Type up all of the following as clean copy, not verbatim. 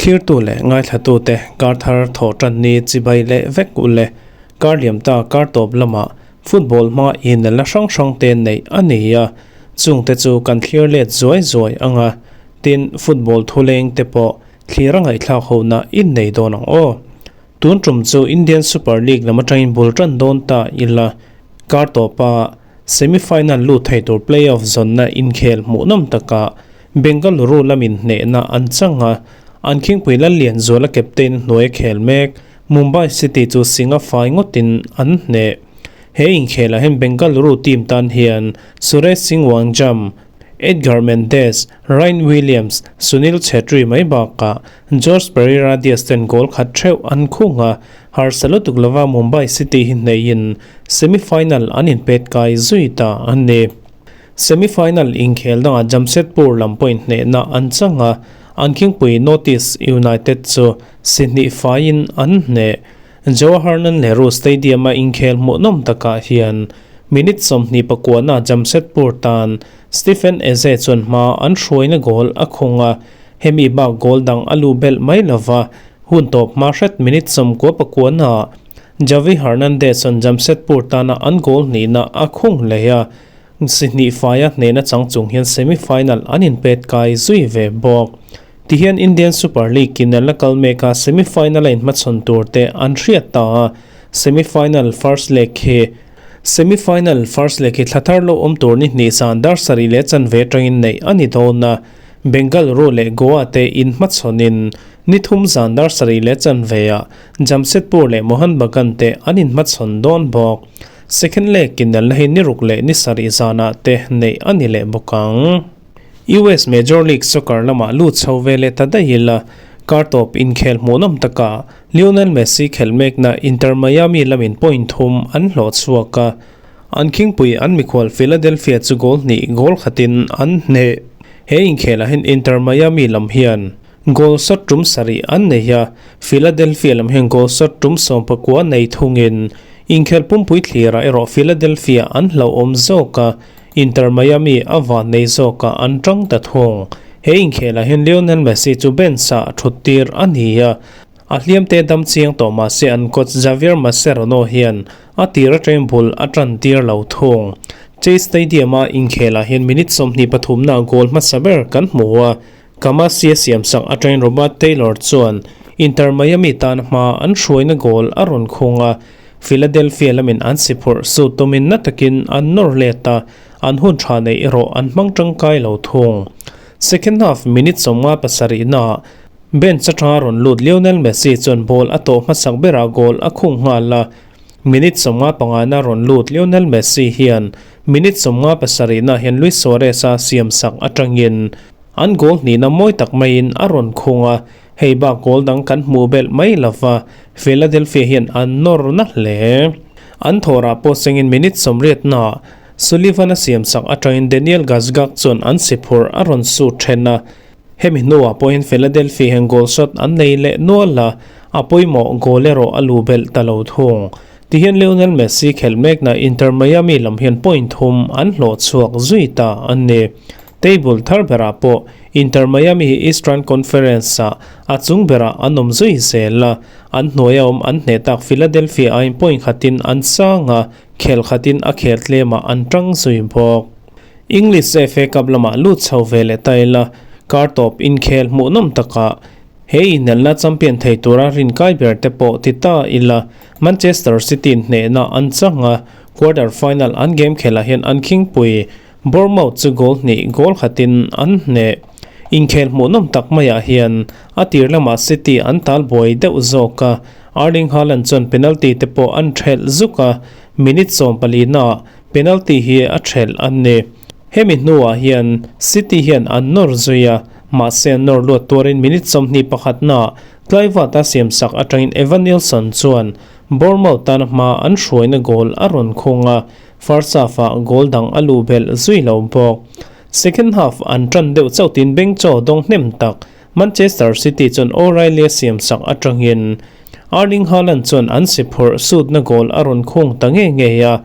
Thlirtu leh ngaithlatute kar thar thawh tan ni chibai leh vek u le. Kar liam ta kar tawp lamah football hma inelna hrang hrang te neih a ni a, chungte chu kan thlir let zuai zuai ang a, tin football thuleng te pawh thlir a ngaihthlak hona in nei dawn ang aw. Tun tum chu Indian Super League lam atangin bul tan dawn ta ila, kar tawpa Semi-final lut thei tur play-off zawnna inkhel hmuhnawm takah Bengaluru lamin hnehna an chang a, an khingpui Lallianzuala captain hnuaia khel mek Mumbai City chu singa fai ngawtin an hneh. He inkhelah hian Bengaluru team tan hian Suresh Singh Wangjam, Edgar Mendes, Ryan Williams, Sunil Chhetri mai bakah George Pereira Dias ten goal khat theuh an khung a, harsa lutuk lova Mumbai City hi hneihin semi-final an inpet kai zui ta a ni. Semi-final inkhel dangah Jamshedpur lam pawhin hnehna an chang a, an khingpui Northeast United chu si hnih faiin an hneh. Jawaharlal Nehru Stadium-a inkhel hmuhnawm takah hian minute 29-a Jamshedpur tan Stephen Eze chuan hma an hruaina goal a khung a, hemi bak goal dang a lu belh mai lova, hun tawp hma hret minute 99-ah Javi Hernandez chuan Jamshedpur tana an goal hnihna a khung leh a, si hnih faia hnehna chang chung hian semi-final an inpet kai zui ve bawk. Tihian Indian Super League in la kal mek a, semi-final a inhmachhawn tur te an hriat ta a, semi-final first leg hi Semi-final first leg hi thla thar lo awm tur ni hnih zan dar sarih leh chanve atangin neih a ni dawn a, Bengaluru leh Goa te inhmachhawnin ni thum zan dar sarih leh chanve ah Jamshedpur leh Mohun Bagan te an inhmachhawn dawn bawk. Second leg inelna hi ni ruk leh ni sarih zanah te neih a ni leh bawk ang. US Major League Soccer lamah lut chho ve leh ta daih ila, kar tawp inkhel hmuhnawm takah Lionel Messi khelh mekna Inter Miami lamin point thum an hlawh chhuak a, an khingpui an mikhual Philadelphia chu goal hnih goal khatin an hneh. He inkhelah hian Inter Miami lam hian goal shot tum sarih an nei a, Philadelphia lam hian goal shot tum 19 nei thungin inkhel pumpui thlirah erawh Philadelphia an hlauhawm zawk a, Inter Miami a van nei zawkah an tang ta thung. He inkhelah hian Lionel Messi chu bench-ah thut tir a ni a, a hliamte dam chiang tawh mah se an coach Javier Mascherano hian a tir atangin bul a tan tir lo thung. Chase Stadium-a inkhelah hian minute 23-na goal hmasa ber kan hmu a, Kamasi a siamsak atangin Robert Taylor chuan Inter Miami tan hma an hruaina goal a rawn khung a, Philadelphia lamin an si phurh su tumin na takin an nawr let a, an hun tha neih erawh an hmang tangkai lo thung. Second half minute 57-naah bench atanga rawn lut Lionel Messi chuan ball a tawh hmasak berah goal a khung nghal a, minute 55-na rawn lut Lionel Messi hian minute 57-naah hian Luis Suarez-a siamsak atangin An goal hnihna mawi tak maiin a rawn khung a, hei bak goal dang kan hmuh belh mai lova, Philadelphia hian an nawr na hle. An thawrah pawh sengin minute 80 naah Sullivan a siamsak atangin Daniel Gazdag chuan an si phurh a rawn sut then a, hemi hnuah pawhin Philadelphia hian goal shot an nei leh nual a, a pawimawh goal erawh a luh belh ta lo thung. Tihian Lionel Messi khelh mekna Inter Miami lam hian point thum an hlawh chhuak zui ta a ni. Table thar berah pawh Inter Miami hi Eastern Conference-ah a chung berah an awm zui zel a, an hnuaia awm an hneh tak Philadelphia aiin point khatin an sang a, khel khatin a khel tlemah an tang zui bawk. English FA Cup lamah lut chho ve leh ta ila, kar tawp inkhel hmuhnawm takah he inelna champion thei tura rinkai ber te pawh ti ta ila, Manchester City hnehna an chang a, quarter final an game khelah hian an khingpui Bournemouth chu goal hnih goal khatin an hneh. Inkhel hmuhnawm tak maiah hian a tir lamah City an tal buai deuh zawk a, Erling Haaland chuan penalty te pawh an thelh zuk a, minute 14-naah penalty hi a thelh a ni. Hemi hnuah hian City hian an nawr zui a, mahse an nawr luat tuarin minute 21-naah Kluivert-a siamsak atangin Evanilson chuan Bournemouth tana hma an hruaina goal a rawn khung a, First half-ah goal dang a luh belh zui lo bawk. Second half an tan deuh chauh tin beng chaw dawng hnem tak Manchester City chuan O'Reilly a siamsak atangin Erling Haaland chuan an si phurh sutna goal a rawn khung ta ngei ngei a,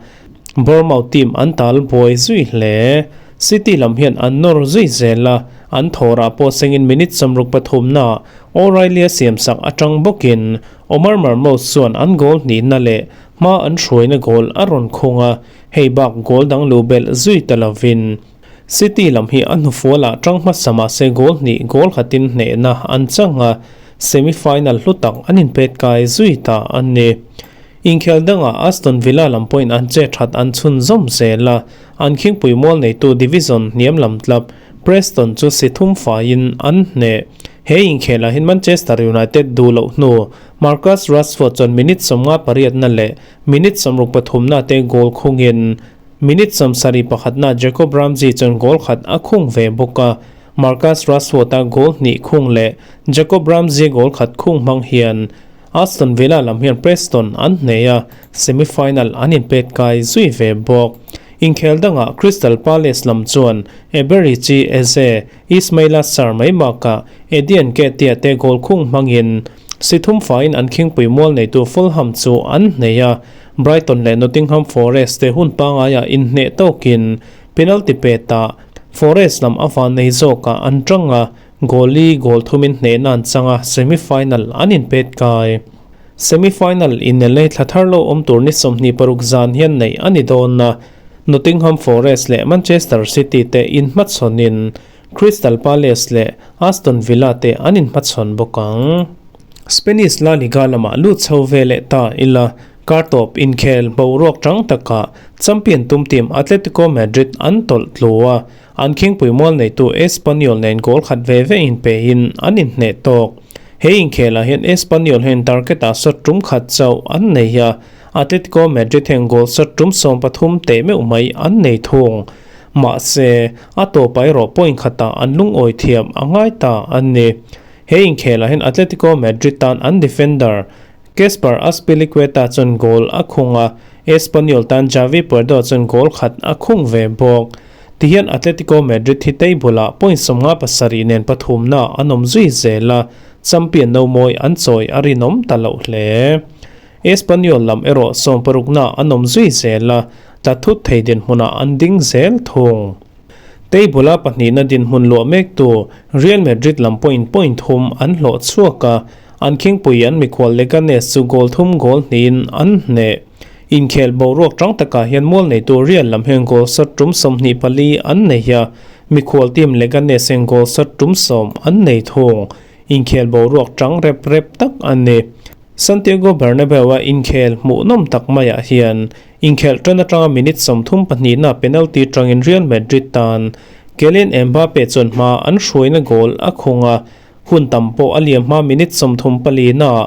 Bournemouth team an tal buai zui hle. City lam hian an nawr zui zel a, An thawrah pawh sengin minute 63 na O'Reilly a siamsak atang bawkin Omar Marmoush chuan an goal hnihna leh hma an hruaina goal a rawn khung a, hei bak goal dang lu belh zui ta lovin City lam hi a hnufualah tang hmasa mah se goal hnih goal khatin hnehna an chang a, semi-final hlu tak an inpet kai zui ta a ni. Inkhel dangah Aston Villa lam pawhin an che that an chhunzawm zel a, an khingpui mual neitu division hniam lam tlap Preston chu si thum faiin an hneh. He inkhelah hian Manchester United duh loh hnu Marcus Rashford chuan minute 58 na leh minute 63 na te goal khungin minute 71 na Jacob Ramsey chuan goal khat a khung ve bawk a. Marcus Rashford-a goal hnih khung leh Jacob Ramsey goal khat khung hmang hian Aston Villa lam hian Preston an hneh a, semi-final an inpet kai zui ve bawk. Inkhel dangah Crystal Palace lam chuan Eberechi Eze, Ismaila Sarr mai bakah Eddie Nketiah te goal khung hmangin si thum faiin an khingpui mual neitu Fulham chu an hneh a, Brighton leh Nottingham Forest te hun pangaiah inhneh tawkin penalty petah Forest lam a van nei zawkah an tang a, goal li goal thumin hnehna an chang a, semi-final an inpet kai. Semi-final inelei thla thar lo awm tur ni 26 zan hian neih a ni dawn a, Nottingham Forest leh Manchester City te inhmachhawnin Crystal Palace leh Aston Villa te an inhmachhawn bawk ang. Spanish La Liga lamah lut chho ve leh ta ila, kartawp inkhel boruak tang takah champion tum team Atletico Madrid an tawlh tlu a, an khingpui mual neitu Espanyol nen goal khat ve ve inpein an inhneh tawk. He inkhelah hian Espanyol hian target-ah shot tum khat chauh an nei a, Atletico Madrid hian goal shot tum 13 teh meuh mai an nei thung. Mahse, a tawpa erawh point khatah an lungawi thiam a ngai ta a ni. He inkhelah hian Atletico Madrid tan an defender Cesar Azpilicueta chuan goal a khung a, Espanyol tan Javi Puerdo chuan goal khat a khung ve bawk. Tihian Atletico Madrid hi table-ah point 57 nen pathumna an awm zui zel a, champion no mawi an chawi a rinawm ta loh hle. Espanyol lam erawh 60 na an awm zui zel a, tla thut thei dinhmunah an ding zel thung. Table-a pahnihna dinhmun luah mek tu Real Madrid lam point point thum an hlawh chhuak a, an khingpui an mikhual Leganes chu goal thum goal hnihin an hneh. Inkhel boruak tang takah hian mual neitu Real lam hian goal shot tum 24 an nei a, mikhual team Leganes hian goal shot tum 10 an nei thung. Inkhel boruak tang rep rep tak an ni. Santiago Bernabeu-a inkhel hmuhnawm tak maiah hian inkhel tan atanga minute 32 na penalty tangin Real Madrid tan Kylian Mbappe chuan hma an hruaina goal a khung a, hun tam pawh a liam hma minute 34 na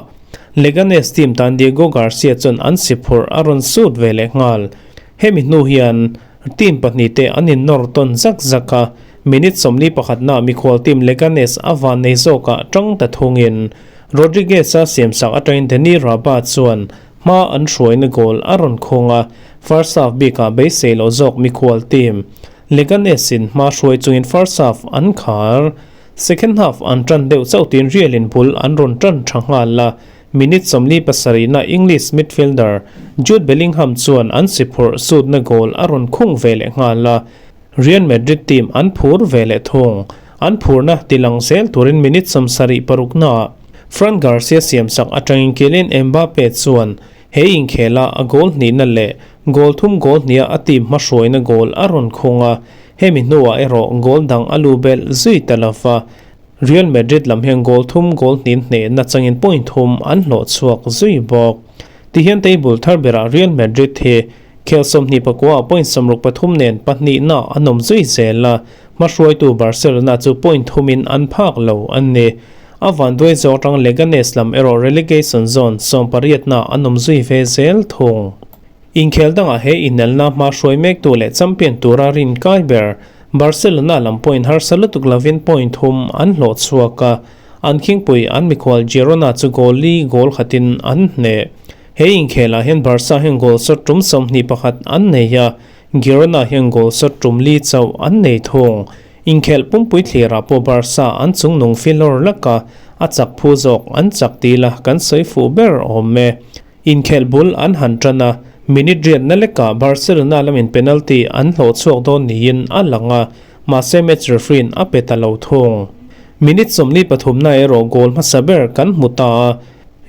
Leganes team tan Diego Garcia chuan an si phurh a rawn sut ve leh nghal. Hemi hnu hian team pahnih te an innawr tawn zak zak a, minute 41 na mikhual team Leganes a van nei zawkah tang ta thungin Rodriguez a siamsak atangin Dani Raba chuan hma an hruaina goal a rawn khung a, first half bikah beisei lo zawk mikhual team Leganes in hma hruai chungin first half an khar. Second half an tan deuh chauh tin Real in bul an rawn tan tha nghal la, minute 47 na English midfielder Jude Bellingham chuan an si phurh sutna goal a rawn khung ve leh nghal la, Real Madrid team an phur ve leh thung. An phurna tilang zel turin minute 76 na Fran Garcia siamsak atangin Kylian Mbappe chuan he inkhela a goal hnihna leh goal thum goal hnia a team hma hruaina goal a rawn khung a, hemi hnuah erawh goal dang a lu belh zui ta lova. Real Madrid lam hian goal thum goal hnin hneh na changin point thum an hlawh chhuak zui bawk. Tihian table thar berah Real Madrid hi khel 29 point 63 nen pahnih na an awm zui zel a, hma hruaitu Barcelona chu point thumin an phak lo an ni. A van duai zawk tang Leganes lam erawh relegation zone 18 na an awm zui ve zel thung. Inkhel dangah he inelna hma hruai mek tu leh champion tura rin kai ber Barcelona lam point harsa lutuk lovin point thum an hlawh chhuak a, an khingpui an mikhual Girona chu goal li goal khatin an hneh. He inkhelah hian Barca hian goal shot tum 21 an nei a, Girona hian goal shot tum li chauh an nei thung. Inkhel pumpui thlirah pawh Barca an chungnung filawr laka a chak phu zawk an chak tila kan sawi fuh ber awm e. Inkhel bul an han tan a, minute riat na leka Barcelona lamin penalty an hlawh chhuak dawn niin a lang a, mahse match referee in a pe ta lo thung. Minute 43 na erawh goal hmasa ber kan hmu ta a,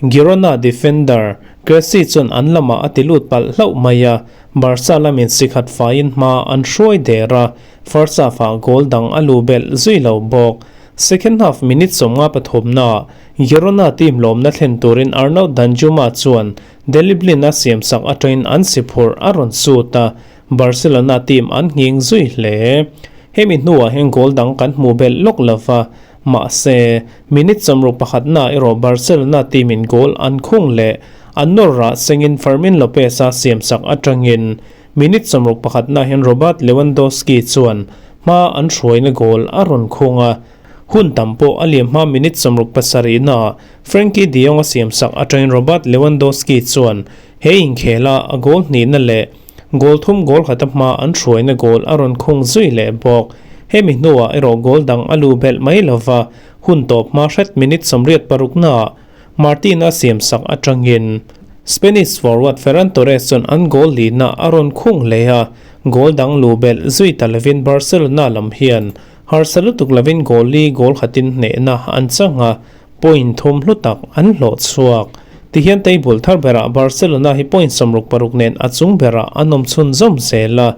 Girona defender Cressy chuan an lamah a ti lut palh hlauh mai a, Barca lamin sikhat faiin hma an hruai der a, first half-ah goal dang a lu belh zui lo bawk. Second half minute 53 naah Girona team lawmna thlen turin Arnaut Danjuma chuan Daley Blind a siamsak atangin an si phurh a rawn sut a, Barcelona team an nghing zui hle. Hemi hnuah hian goal dang kan hmu belh lawk lova, mahse, minute 61 naah erawh Barcelona team in goal an khung leh an nawr rah sengin Fermin Lopez a siamsak atangin minute 61 naah hian Robert Lewandowski chuan hma an hruaina goal a rawn khung a. Hun tam pawh a liam hma minute 67 naah Frenkie de Jong a siamsak atangin Robert Lewandowski chuan he inkhela a goal hnihna leh goal thum goal khata hma an hruaina goal a rawn khung zui leh bawk. Hemi hnuah erawh goal dang a lu belh mai lova, hun tawp hma hret minute 86 naah Martin a siamsak atangin Spanish forward Ferran Torres chuan an goal lina a rawn khung leh a, goal dang lu belh zui ta lovin Barcelona lam hian harsa lutuk lovin goal li goal khatin hnehna an changa point thum hlu tak an hlawh chhuak. Tihian table thar berah Barcelona hi point 66 nen a chung berah an awm chhun zawm zel a,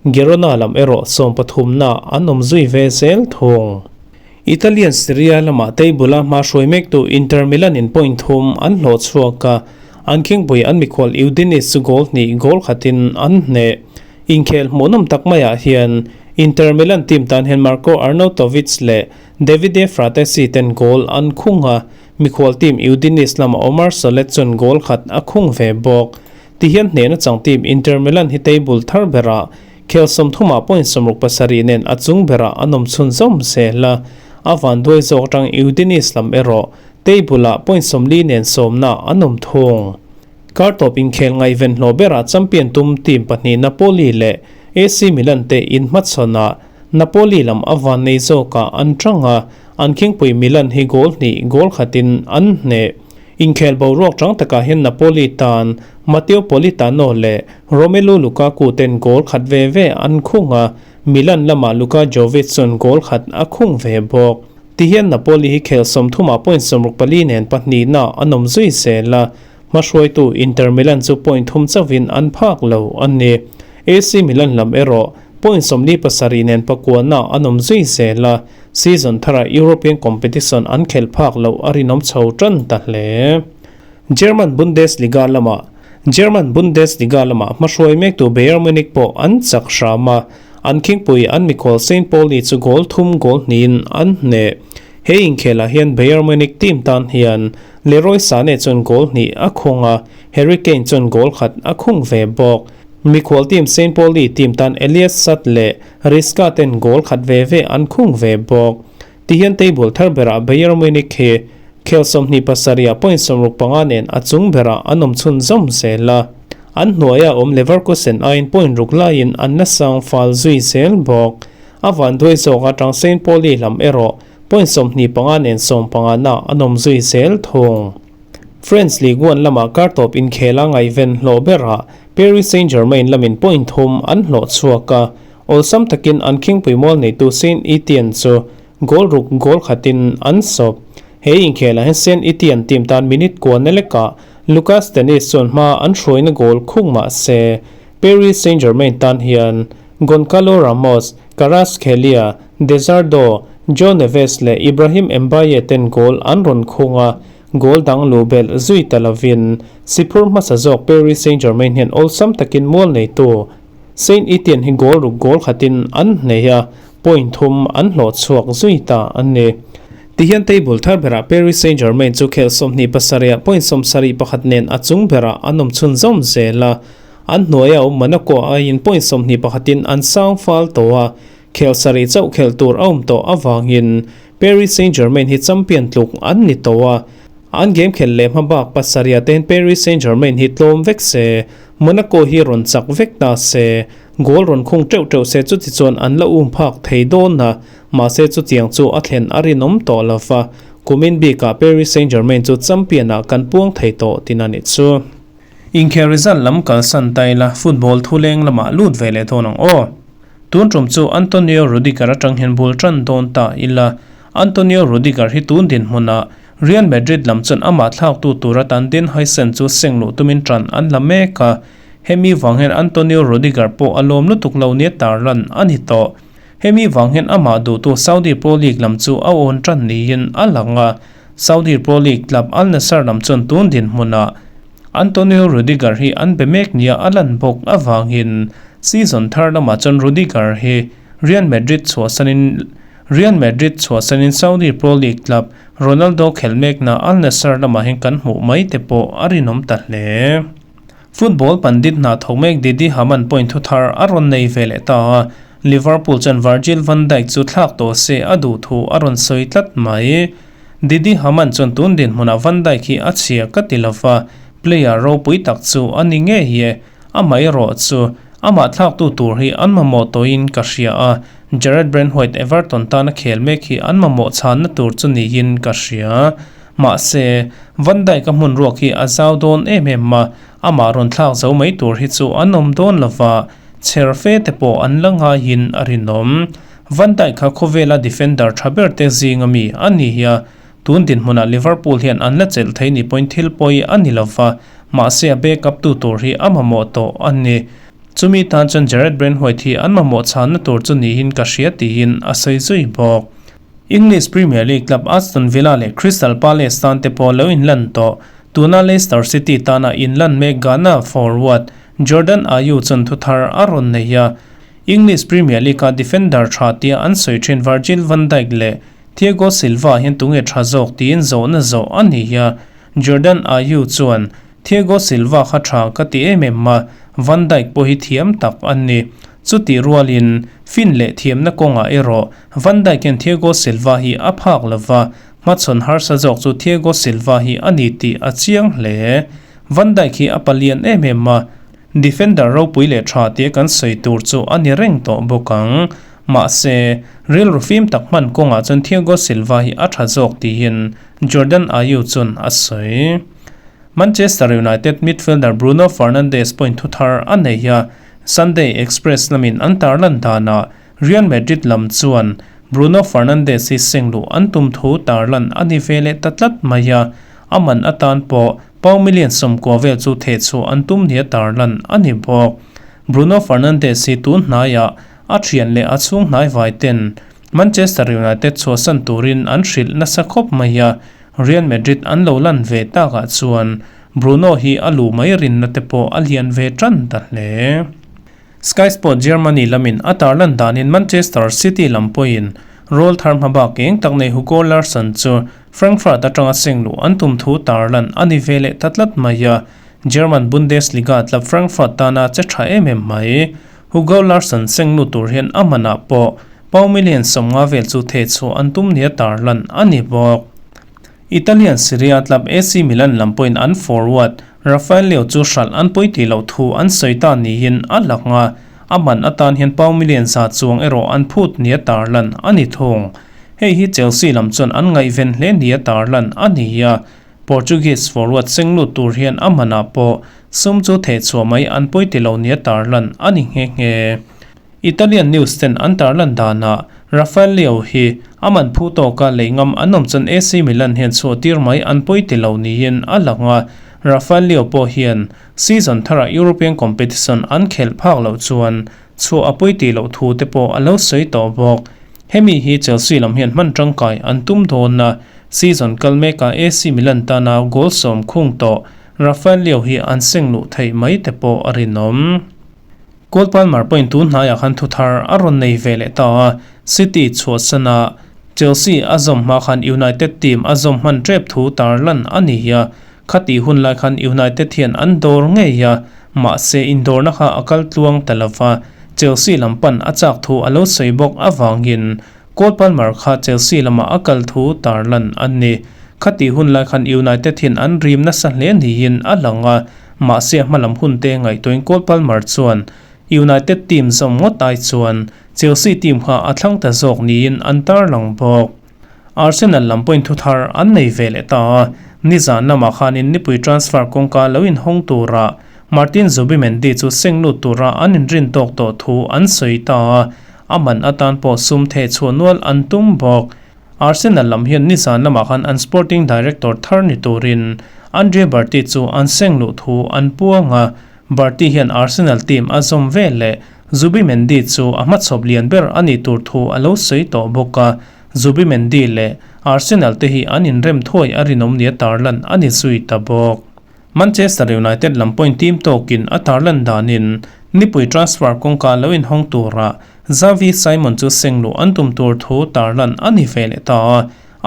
Girona lam erawh 13 na an awm zui ve zel thung. Italian Serie A lamah table a hma hruai mek tu Inter Milan in point thum an hlawh chhuak a, an khingpui an mikhual Udinese chu goal hnih goal khatin an hneh. Inkhel hmuhnawm tak maiah hian Inter Milan team tan hian Marko Arnautovic leh Davide Frattesi ten goal an khung a, mikhual team Udinese lama Omar Solet chuan goal khat a khung ve bawk. Tihian hnehna chang team Inter Milan hi table thar berah khel 30 ah point 67 nen a chung berah an awm chhun zawm zel a, a van duai zawk atang Udinese lam erawh table ah point 40 nen sawmna an awm thung. Kartawp inkhel ngaihven hlawh berah champion tum team pahnih Napoli leh AC Milan te in hmachhawnah Napoli lam a van nei zawkah an tang a, an khingpui Milan hi goal hnih goal khatin an hneh. Inkhel boruak tang takah hian Napoli tan Matteo Politano leh Romelu Lukaku ten goal khat ve ve an khung a, Milan lamah Luka Jovic chuan goal khat a khung ve bawk. Tihian Napoli hi khel 30 ah point 64 nen pahnih na an awm zui zel a, hmahruaitu Inter Milan chu point thum chauhin an phak lo an ni. AC Milan lam erawh point 47 nen pakuana an awm zui zel a, season thara European competition an khel phak lo a rinawm chho tan ta hle. German Bundesliga lamah German Bundesliga lamah hmahruai mek tu Bayern Munich pawh an chak hram a, an khingpui an mikhual St. Pauli chu goal thum goal hnihin an hneh. He inkhelah hian Bayern Munich team tan hian Leroy Sane chuan goal hnih a khung a, Harry Kane chuan goal khat a khung ve bawk. Mikhual team St. Pauli team tan Elias Sat leh Riska ten goal khat ve ve an khung ve bawk. Tihian table thar berah Bayern Munich hi khel 27 ah point 65 nen a chung berah an awm chhun zawm zel a. An hnuaia awm Leverkusen aiin point ruk laiin an la sang fal zui zel bawk. A van duai zawk atang St. Pauli lam erawh point 25 nen 15 na an awm zui zel thung. French Ligue 1 lamah kartawp inkhela ngaihven hlawh berah Paris Saint-Germain lamin point thum an hlawh chhuak a, awlsam takin an khingpui mual neitu Saint Etienne chu goal ruk goal khatin an sawp. He inkhelah hian Saint Etienne team tan minute kua na lekah Lucas Denis chuan hma an hruaina goal khung mah se Paris Saint-Germain tan hian Goncalo Ramos, Kvaratskhelia, Desardo, Joe Neves leh Ibrahim Mbaye ten goal an rawn khung a, goal dang lu belh zui ta lovin siphur hmasa zawk Paris Saint-Germain hian awlsam takin mual neitu Saint Etienne hi goal ruk goal khatin an hneh a, point thum an hlawh chhuak zui ta an ni. Tihian table thar berah Paris Saint-Germain chu khel 27 ah point 71 nen a chung berah an awm chhun zawm zel a, an hnuaia awm Monaco aiin point 21 in an sang fal tawh a, khel sarih chauh khel tur a awm tawh awangin Paris Saint-Germain hi champion tluk an ni tawh a, an game khel leh hma bak pasarih ten Paris Saint-Germain hi tlawm vek se, Monaco hi rawn chak vek ta se, goal rawn khung teuh teuh se chu ti chuan an la um phak thei dawn na, mahse chu tiang chu a thlen a rinawm tawh lova, kumin bikah Paris Saint-Germain chu champion ah kan puang thei tawh tin a ni chu. Inkhel result lam kalsan taila football thuleng lamah lut ve leh dawn ang aw. Tun tum chu Antonio Rudiger atang hian bul tan dawn ta ila. Antonio Rudiger hi tun dinhmunah Real Madrid lam chuan amah thlaktu tur atan Dean Huijsen chu seng luh tumin tan an la mek a. Hemi vang hian Antonio Rudiger pawh a lawm lutuk lo nia tarlan a ni tawh. Hemi vang hian amah duhtu Saudi Pro League lam chu a awn tan niin a lang a. Saudi Pro League club Al Nassr lam chuan tun dinhmunah Antonio Rudiger hi an be mek nia a lan bawk avangin season thar lamah chuan Rudiger hi Real Madrid chhuahsanin Real Madrid chhuahsanin Saudi Pro League club Ronaldo khelh mekna Al Nassr lamah hian kan hmuh mai te pawh a rinawm ta hle. Football pandit hna thawk mek Didi Hamann pawhin thu thar a rawn nei ve leh ta a, Liverpool chuan Virgil van Dijk chu thlak tawh se a duh thu a rawn sawi tlat mai. Didi Hamann chuan tun dinhmunah Van Dijk hi a chhia ka ti lova, player ropui tak chu a ni ngei e, amaherawh chu amah thlaktu tur hi an mamawh tawhin ka hria a, Jarrad Branthwaite Everton tana khel mek hi an mamawh chhanna tur chu niin ka hria. Mahse, Van Dijk a hmun ruak hi a zau dawn em em a, amah rawn thlak zo mai tur hi chu an awm dawn lova, chher fe te pawh an la ngaiin a rinawm. Van Dijk kha khawvela defender tha ber te zing ami a ni hi a, tun dinhmunah Liverpool hian an la chelh thei ni pawhin thil pawi a ni lova, mahse a backup tu tur hi a mamawh tawh a ni. Chumi tan chuan Jarrad Branthwaite hi an mamawh chhanna tur chu niin ka hria tiin a sawi zui bawk. English Premier League club Aston Villa leh Crystal Palace tan te pawh lo inlan tawh. Tuna Leicester City tana inlan mek Ghana forward Jordan Ayew chuan thu thar a rawn nei a. English Premier League-a defender tha tia an sawi thin Virgil van Dijk leh Thiago Silva hian tunge tha zawk tiin zawhna zawh a ni a. Jordan Ayew chuan, Thiago Silva kha tha ka ti em em a, Van Dijk pawh hi thiam tak a ni. Chutih rualin, fin leh thiamna kawngah erawh Van Dijk hian Thiago Silva hi a phak lo va, hmachhawn harsa zawk chu Thiago Silva hi a ni tih a chiang hle. Van Dijk hi a palian em em a, defender ropui leh tha tia kan sawi tur chu a ni reng tawh bawk ang. Mahse, rilru fim tak hman kawngah chuan Thiago Silva hi a tha zawk tiin Jordan Ayew chuan a sawi. Manchester United midfielder Bruno Fernandes pawhin thu thar a nei a, Sunday Express lamin an tarlan danah Real Madrid lam chuan Bruno Fernandes hi seng luh an tum thu tarlan a ni ve leh ta tlat mai a, a man atan pawh pound million 90 vel chu thehchhuah an tum nia tarlan a ni bawk. Bruno Fernandes hi tun hnaiah a thian leh a chhung hnai vai ten Manchester United chhuahsan turin an hrilh nasa khawp mai a, Real Madrid an lo lan ve takah chuan Bruno hi a luh mai rinna te pawh a lian ve tan ta hle. Sky Sport Germany lamin a tarlan danin Manchester City lam pawhin rawl thar hma bak eng tak nei Hugo Larsson chu Frankfurt atanga seng luh an tum thu tarlan a ni ve leh ta tlat mai a, German Bundesliga club Frankfurt tana che tha em em mai. Hugo Larsson seng nu tur hian a manah pawh pound million 50 vel chu thehchhuah an tum nia tarlan a ni bawk. Italian Serie A club AC Milan lam pawhin an forward Rafael Leao chu hralh an pawi tih loh thu an sawi ta niin a lang a, a man atan hian pound million 100 chuang erawh an phut nia tarlan a ni thung. Hei hi Chelsea lam chuan an ngaihven hle nia tarlan a ni a, Portuguese forward seng lut tur hian a manah pawh sum chu thehchhuah mai an pawi ti lo nia tarlan a ni nghe nghe. Italian news ten an tarlan danah Rafael Leao hi a man phu tawka lei ngam an awm chuan AC Milan hian chhuah tir mai an pawi ti lo niin a lang a, Rafael Leao pawh hian season tharah European competition an khelh phak loh chuan chhuah a pawi tih loh thu te pawh a lo sawi tawh bawk. Hemi hi Chelsea lam hian hman tangkai an tum dawn a, season kal mekah AC Milan tana goal 10 khung tawh Rafael Leao hi an seng luh theih mai te pawh a rinawm. Cole Palmer pawhin tun hnaiah khan thu thar a rawn nei ve leh ta a, City chhuahsana Chelsea a zawm hma khan United team a zawm hman tep thu tarlan a ni a, khatih hun lai khan United hian an dawr ngei a, mahse indawrna kha a kal tluang ta lova, Chelsea lam pan a chak thu a lo sawi bawk avangin Cole Palmer kha Chelsea lamah a kal thu tarlan a ni. Khatih hun lai khan United hian an rim nasa hle niin a lang a, mahse a hmalam hun te ngaihtuahin Cole Palmer chuan United team zawm ngawt ai chuan Chelsea team kha a thlang ta zawk niin an tarlang bawk. Arsenal lam pawhin thu thar an nei ve leh ta a, nizan lamah khanin nipui transfer kawngka lo inhawng turah. Martin Zubimendi chu seng lut tura an inrin tawk tawh thu an sawi ta a, a man atan pawh sum theh chhuah nual an tum bawk. Arsenal lam hian nizan lamah khan an sporting director thar ni turin Andre Berti chu an seng luh thu an puang a, Berti hian Arsenal team a zawm ve leh Zubimendi chu a hmachhawp lian ber a nih tur thu a lo sawi tawh bawk a, Zubimendi leh Arsenal te hi an inrem thuai a rinawm nia tarlan a ni zui ta bawk. Manchester United lam point team tawkin a tarlan danin nipui transfer kawngka lo inhawng tura Xavi Simon chu seng luh an tum tur thu tarlan a ni ve leh ta a,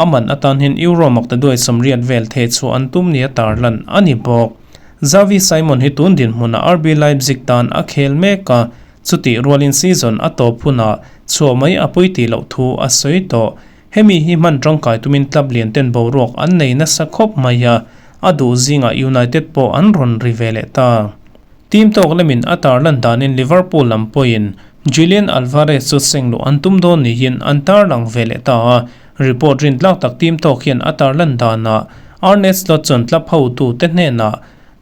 a man atan hian Euro maktaduai 80 vel theh chhuah an tum nia tarlan a ni bawk. Xavi Simon hi tun dinhmunah RB Leipzig tan a khel mek a, chutih rualin season a tawp hunah chhuah mai a pui tih loh thu a sawi tawh. Hemi hi hman tangkai tumin club lian ten boruak an nei nasa khawp mai a, a duh zingah United pawh an rawn ri ve leh ta. Team tawk lemin a tarlan danin Liverpool lam pawhin Julian Alvarez chu seng luh an tum dawn niin an tarlang ve leh ta a, report rintlak tak team tawk hian a tarlan danah Arne Slot chuan club hotute hnenah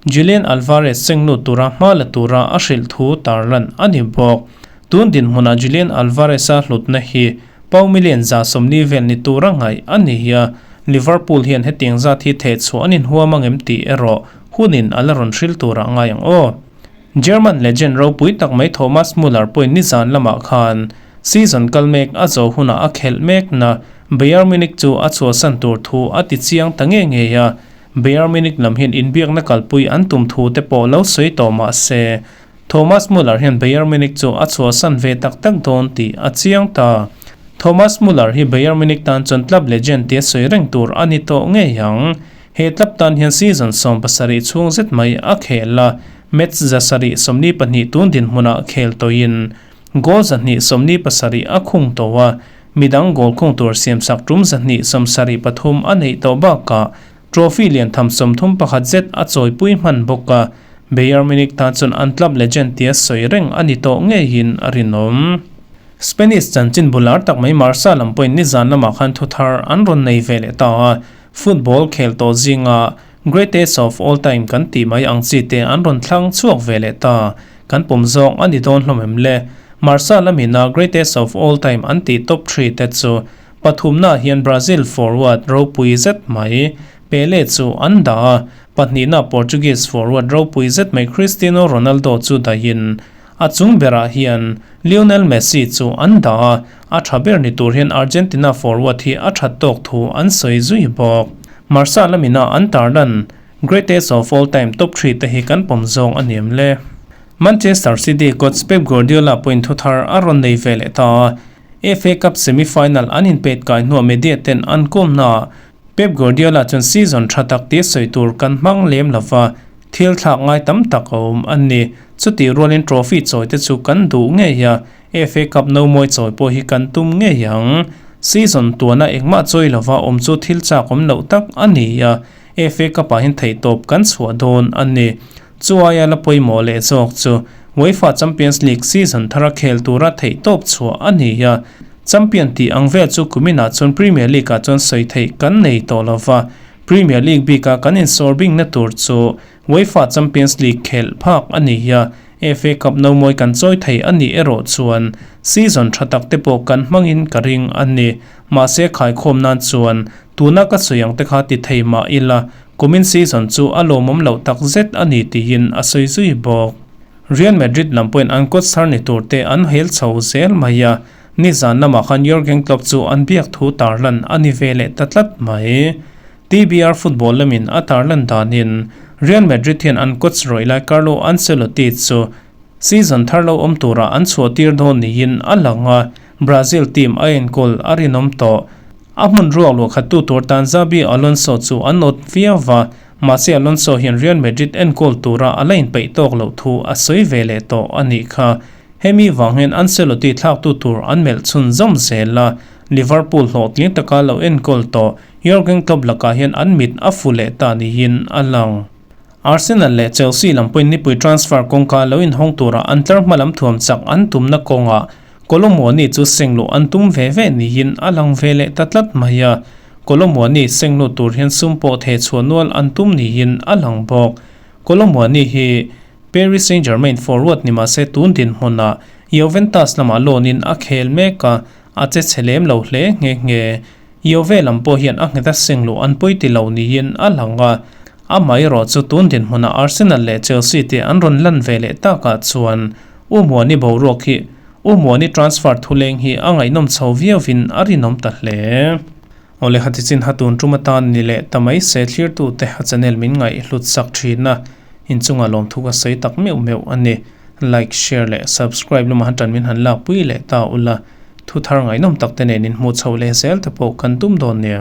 Julian Alvarez seng lut tura hma la tura a hrilh thu tarlan a ni bawk. Tun dinhmunah Julian Alvarez-a hlutna hi Pau million 140 vel ni tura ngaih a ni a, Liverpool hian hetiang zat hi theh chhuah an inhuam ang em tih erawh hunin a la rawn hril turah ngai ang aw. German legend ropui tak mai Thomas Muller pawhin nizan lamah khan season kal mek a zo hunah a khelh mekna Bayern Munich chu a chhuahsan tur thu a ti chiang ta nge ngei a, Bayern Munich lam hian inbiakna kalpui an tum thu te pawh lo sawi tawh mah se, Thomas Muller hian Bayern Munich chu a chhuahsan ve tak tak dawn tih a chiang ta. Thomas Muller hi Bayern Munich tan chuan club legend tia sawi reng tur a ni tawh ngei ang. He club tan hian season 17 chhung zet mai a khel a, match 742 tun dinhmunah khel tawhin goal 227 a khung tawh a, midang goal khung tur siamsak tum 273 a neih tawh bakah Trophy lian tham 31 zet a chawipui hman bawk a, Bayern Munich tan chuan an club legend tia sawi reng a ni tawh ngeiin a rinawm. Spanish chanchin bular tak mai Marca lam pawhin nizan lamah khan thu thar an rawn nei ve leh ta a, football khel tawh zinga greatest of all time kan tih mai ang chi te an rawn thlang chhuak ve leh ta. Kan pawm zawng a ni dawn hlawm em le? Marca lamina greatest of all time an tih top three te chu Pathumna hian Brazil forward ropui zet mai Pele chu an dah a, pahnihna Portuguese forward ropui zet mai Cristiano Ronaldo chu dahin a chung berah hian Lionel Messi chu an dah a, a tha ber ni tur hian Argentina forward hi a that tawk thu an sawi zui bawk. Marca lamina an tarlan Greatest of all time top three te hi kan pawm zawng a ni em le? Manchester City coach Pep Guardiola pawhin thu thar a rawn nei ve leh ta a, FA Cup semi-final an inpet kai hnuah media ten an kawmnaah Pep Guardiola chuan season tha tak tia sawi tur kan hmang lem lova, thil thlak ngai tam tak a awm a ni. Chutih rualin trophy chawi te chu kan duh ngei a, FA Cup no mawi chawi pawh hi kan tum ngei ang. Season tuana engmah chawi lova awm chu thil chak awm loh tak a ni a, FA Cup ah hian theihtawp kan chhuah dawn a ni. Chu aia la pawimawh leh zawk chu UEFA Champions League season thara khel tura theihtawp chhuah a ni a, champion tih ang vel chu kuminah chuan Premier League ah chuan sawi theih kan nei tawh lova, Premier League bika kan insawr bingna tur chu UEFA Champions League khelh phak a ni a, FA Cup no mawi kan chawi thei a nih erawh chuan season tha tak te pawh kan hmangin ka ring a ni. Mahse khaikhawm nan chuan tuna ka sawi ang te kha ti thei mah ila Kumin season chu a lawmawm loh tak zet a ni tiin a sawi zui bawk. Real Madrid lam pawhin an coach thar ni tur te an hel chho zel mai a, nizan lamah khan Jurgen Klopp chu an biak thu tarlan a ni ve leh ta tlat mai. TBR football lamin a tarlan danin Real Madrid hian an coach rawih lai Carlo Ancelotti chu season thar lo awm tura an chhuah tir dawn niin a lang a, Brazil team a enkawl a rinawm tawh. A hmun ruak luah khattu tur tan Xabi Alonso chu an awt viau va, mahse Alonso hian Real Madrid enkawl tura a la inpeih tawk loh thu a sawi ve leh tawh a nih kha. Hemi vang hian Ancelotti thlaktu tur an melh chhunzawm zel a, Liverpool hlawhtling taka lo enkawl tawh Jurgen Klopp lakah hian an mit a fu leh ta niin a lang. Arsenal leh Chelsea lam pawhin nipui transfer kawngka lo inhawng tura an tlar hma lam thuam chak an tumna kawngah Kolomuani chu sengluh an tum ve ve niin a lang ve leh ta tlat mai a, Kolomuani sengluh tur hian sum pawh theh chhuah nual an tum niin a lang bawk. Kolomuani hi Paris Saint-Germain forward ni mah se tun dinhmunah Juventus lamah loan in a khel mek a, a che chhe lem lo hle nghe nghe. Juve lam pawh hian a nghet a seng luh an pawi ti lo niin a lang a, amaherawh chu tun dinhmunah Arsenal leh Chelsea te an rawn lan ve leh takah chuan U Muani boruak hi U Muani transfer thuleng hi a ngaihnawm chho viauvin a rinawm ta hle. Awle hati chin ha tun tum atan ni leh ta mai se thlirtute a channel min ngaih hlut sak thin a, inchunga lawmthu ka sawi tak meuh meuh a ni. Like, share leh subscribe lama han tan min han lakpui leh ta ula, thu thar ngaihnawm tak te nen inhmuh chhoh leh zel te pawh kan tum dawn nia.